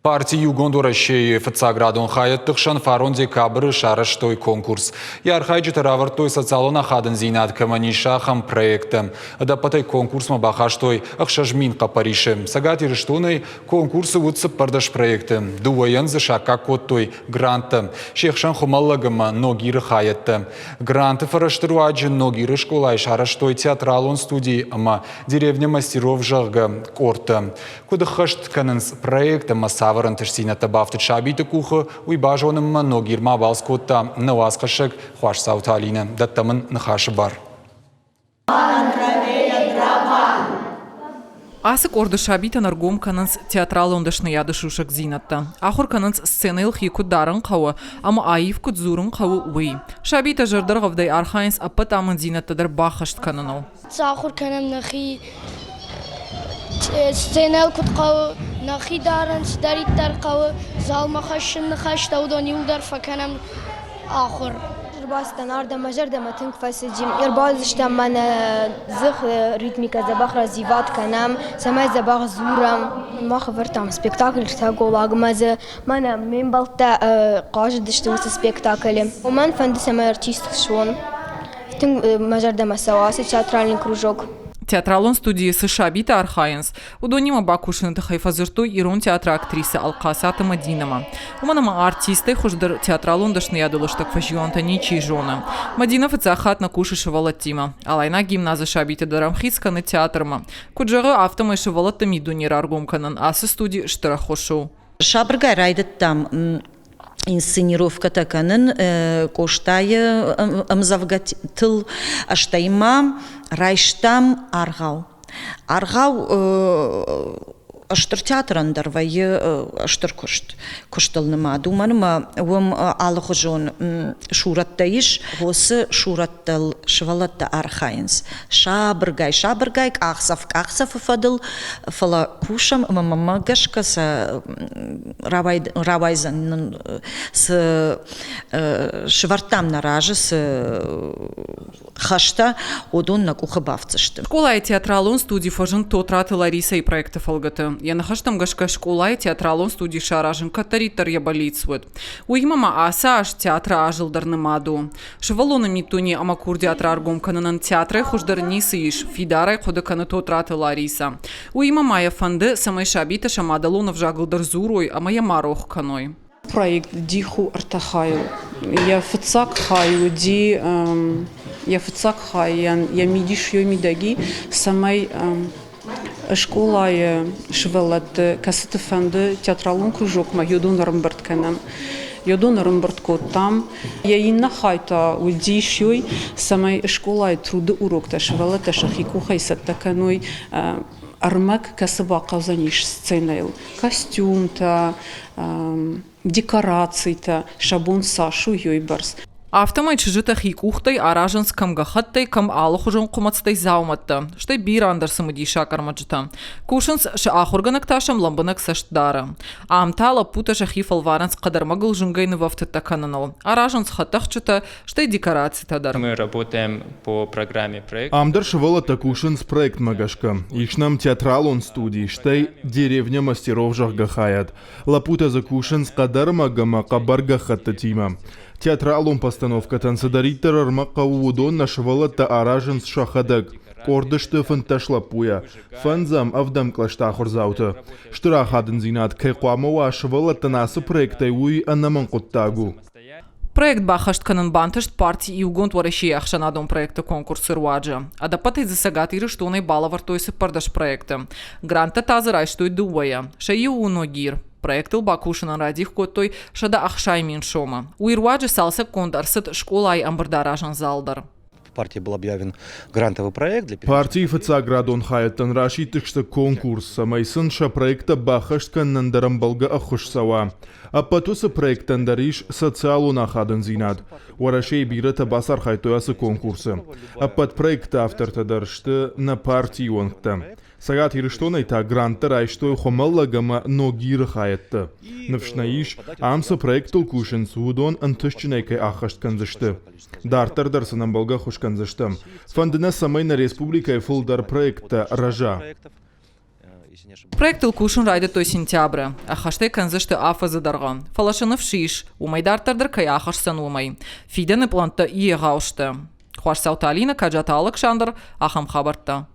Парти Иугонд Уӕрӕсейы фыццаградон хайӕдты хсӕн фарон декабры сарӕзтой конкурс. Йӕ архайджытӕ равӕрдтой социалон ахадындзинад кӕмӕн ис, ахӕм проекттӕ. Ӕдӕппӕтӕй конкурсмӕ бахастой 6000 хъӕппӕрисы. Цӕгат Ирыстонӕй конкурсы уыд 14 проекты. Дыууӕйӕн дзы саккаг кодтой гранттӕ. Се хсӕн Хуымӕллӕг ӕмӕ Ногиры хайӕдтӕ. Гранты фӕрӕзты руаджы Ногиры скъолайы сарӕзтой театралон студи ӕмӕ Деревня мастеров, зӕгъгӕ, къордтӕ. Куыд ӕххӕст кӕнынц проект ӕмӕ цавӕр ӕнтыстдзинӕдтӕ бафтыд сабиты къухы, уый базонынмӕ Ногирмӕ абалц кодта нӕ уацхӕссӕг Хуасдзауты Алинӕ. Дӕттӕм ын ныхасы бар. Ацы къорды сабитӕн ӕргом кӕнынц театралон дӕсныйады сусӕгдзинӕдтӕ. Ахуыр кӕнынц сценӕйыл хи куыд дарын хъӕуы ӕмӕ аив куыд дзурын хъӕуы, уый. Сабитӕ зӕрдӕргъӕвдӕй архайынц ӕппӕт амынддзинӕдтӕ дӕр баххӕст кӕныныл. Сахуыр кӕнӕм нӕхи сценӕйыл куыд хъӕуы, нӕхи дарын, цыдӕриддӕр хъӕуы, залмӕ хӕссын ныхӕстӕ, уыдон иууылдӕр фӕкӕнӕм ахуыр. Ӕрбацыдтӕн ардӕм, мӕ зӕрдӕмӕ тынг фӕцыди. Ӕрбацыдыстӕм мӕнӕ дзых ритмикӕ дзӕбӕх развиват кӕнӕм, цӕмӕй дзӕбӕх дзурӕм. Мах ӕвӕрдтам спектакль ӕртӕ голлагмӕ дзы. Мӕнӕ ме мбӕлттӕ хъазыдысты уыцы спектаклы. Мӕн фӕнды, цӕмӕй артист суон. Тынг мӕ зӕрдӕмӕ цӕуы ацы театральный кружок. Театралон студийы цы сабитӕ архайынц, уыдонимӕ бакусыны тыххӕй фӕдзырдтой ирон театры актрисӕ Алхъасаты Мадинӕмӕ. Уымӕн ӕмӕ артисттӕй хуыздӕр театралон дӕсныйады лыстӕг фӕзилӕнтӕ ничи зоны. Мадинӕ фыццаг хатт нӕ кусы сывӕллӕттимӕ. Алайнаг гимназы сабиты дӕр ӕмхиц кӕны театрмӕ. Куыд зӕгъы, афтӕмӕй сывӕллӕтты миддуне раргом кӕнын ацы студи стыр ӕххуыс у. Сабыргай райдыдтам инсценировкӕтӕ кӕнын Къостайы ӕмдзӕвгӕтыл, стӕй ма райстам аргъау. Аргъау стыр театрӕн дӕр вӕййы стыр куыст, куыстыл нымад, уымӕн ӕмӕ уым алыхуызон сурӕттӕ ис. Уыцы сурӕттыл сывӕллӕттӕ архайынц сабыргай, сабыргай къахдзӕф къахдзӕфы фӕдыл, фӕлӕ кусӕм ӕмӕ мӕнмӕ гӕсгӕ сӕ рауайдзӕн нын цы сывӕрдтам нӕ разы цы хӕстӕ, уыдон нӕ къухы бафтдзысты. Скъолайы театралон студи фӕзынд Тотраты Ларисӕйы проекты фӕлгӕты. Йӕ ныхӕстӕм гӕсгӕ скъолайы театралон студи саразын кӕддӕриддӕр йӕ бӕллиц уыд. Уыимӕ ма ацы аз театры азыл дӕр нымад у. Сывӕллоны миддуне ӕмӕ курдиат раргом кӕнынӕн театрӕй хуыздӕр ницы ис, фидарӕй хъуыды кӕны Тотраты Ларисӕ. Уыимӕ ма йӕ фӕнды, цӕмӕй сабитӕ сӕ мадӕлон ӕвзагыл дӕр дзурой ӕмӕ йӕ ма рох кӕной. Проект дих у ӕртӕ хайыл. Йӕ фыццаг хай уыди, йӕ фыццаг хайӕн йӕ мидис йой мидӕги, цӕмӕй скъолайы сывӕллӕтты, кӕцыты фӕнды театралон кружокмӕ йодон ӕрӕмбырд кӕнӕм. Йодон ӕрӕмбырд кодтам. Йӕ иннӕ хай та уыдис уый, цӕмӕй скъолайы труды уроктӕ сывӕллӕттӕ сӕхи къухӕй цӕттӕ кӕной ӕрмӕг, кӕцы бахъӕудзӕнис сценӕйыл. Костюмтӕ, декорацитӕ, сӕ бон цас у, уыйбӕрц. Афтӕмӕй чызджытӕ хи къухтӕй аразынц кӕм гӕххӕттӕй, кӕм алыхуызон хъуымӕцтӕй дзаумӕттӕ, стӕй бирӕ ӕндӕр цымыдисаг ӕрмӕджытӕ. Кусынц, сӕ ахуыргӕнӕг та сӕм лӕмбынӕг цӕст дары. Ам та лӕппутӕ сӕхи фӕлварынц хъӕдӕрмӕгыл зынгӕй нывӕфтыдтӕ кӕныныл. Аразынц хӕдтӕхджытӕ, стӕй декорацитӕ дӕр. Мы работаем по программе проекта. Ам дӕр сывӕллӕттӕ кусынц проектмӕ гӕсгӕ. Ис нӕм театралон студи, стӕй деревня мастеров, зӕгъгӕ, хайад. Лӕппутӕ дзы кусынц хъӕдӕрмӕг ӕмӕ хъӕбӕр гӕххӕттытимӕ. Театралон постановкӕтӕн цыдӕриддӕр ӕрмӕг хъӕуы, уыдон нӕ сывӕллӕттӕ аразынц сӕхӕдӕг. Къорды сты 15 лӕппуйӕ, фӕндзӕм, ӕвдӕм кълӕсты ахуырдзаутӕ. Стыр ахадындзинад кӕй хъуамӕ уа сывӕллӕттӕн ацы проектӕй, уый ӕнӕмӕнг хъуыддаг у. Проект баххӕст кӕнын бантыст парти Иугонд Уӕрӕсейы ӕхсӕнадон проекты конкурсы руаджы. Ӕдӕппӕтӕй дзы Цӕгат Ирыстонӕй балӕвӕрдтой 14 проекты. Гранттӕ та дзы райстой дыууӕйӕ. Сӕ иу у Ногир. Проектыл бакусынӕн радих кодтой 160 000 сомы. Уый руаджы цалцӕггонд ӕрцыд скъолайы ӕмбырдаразӕн зал дӕр. Партии был объявлен грантовый проект для Партийы фыццаградон хайӕдтӕн расидтысты конкурс, цӕмӕй сын сӕ проекттӕ баххӕст кӕнынӕн дӕр ӕмбӕлгӕ ӕххуыс цӕуа. Ӕппӕт уыцы проекттӕн дӕр ис социалон ахадындзинад. Уӕрӕсейы бирӕтӕ бацархайдтой ацы конкурсы. Ӕппӕт проектты автортӕ дӕр сты нӕ партийы уӕнгтӕ. Цӕгат Ирыстонӕй та гранттӕ райстой Хуымӕллӕг ӕмӕ Ногиры хайӕдтӕ. Ныфс нӕ ис, ам цы проекттыл кусынц, уыдон ӕнтыстджынӕй кӕй ӕххӕст кӕндзысты. Дарддӕр дӕр сын ӕмбӕлгӕ ӕххуыс кӕндзыстӕм. Фӕнды нӕ, цӕмӕй нӕ республикӕйы фылдӕр проекттӕ рӕза. Проектыл кусын райдыдтой сентябры. Ӕххӕстӕй кӕндзысты афӕдзы дӕргъы. Фӕлӕ сӕ ныфс ис, уымӕй дарддӕр дӕр кӕй ахӕсдзӕн, уымӕй. Фидӕны пълӕнттӕ егъау сты. Хуасдзауты Алинӕ, Каджаты Алыксандр, ахӕм хабӕрттӕ.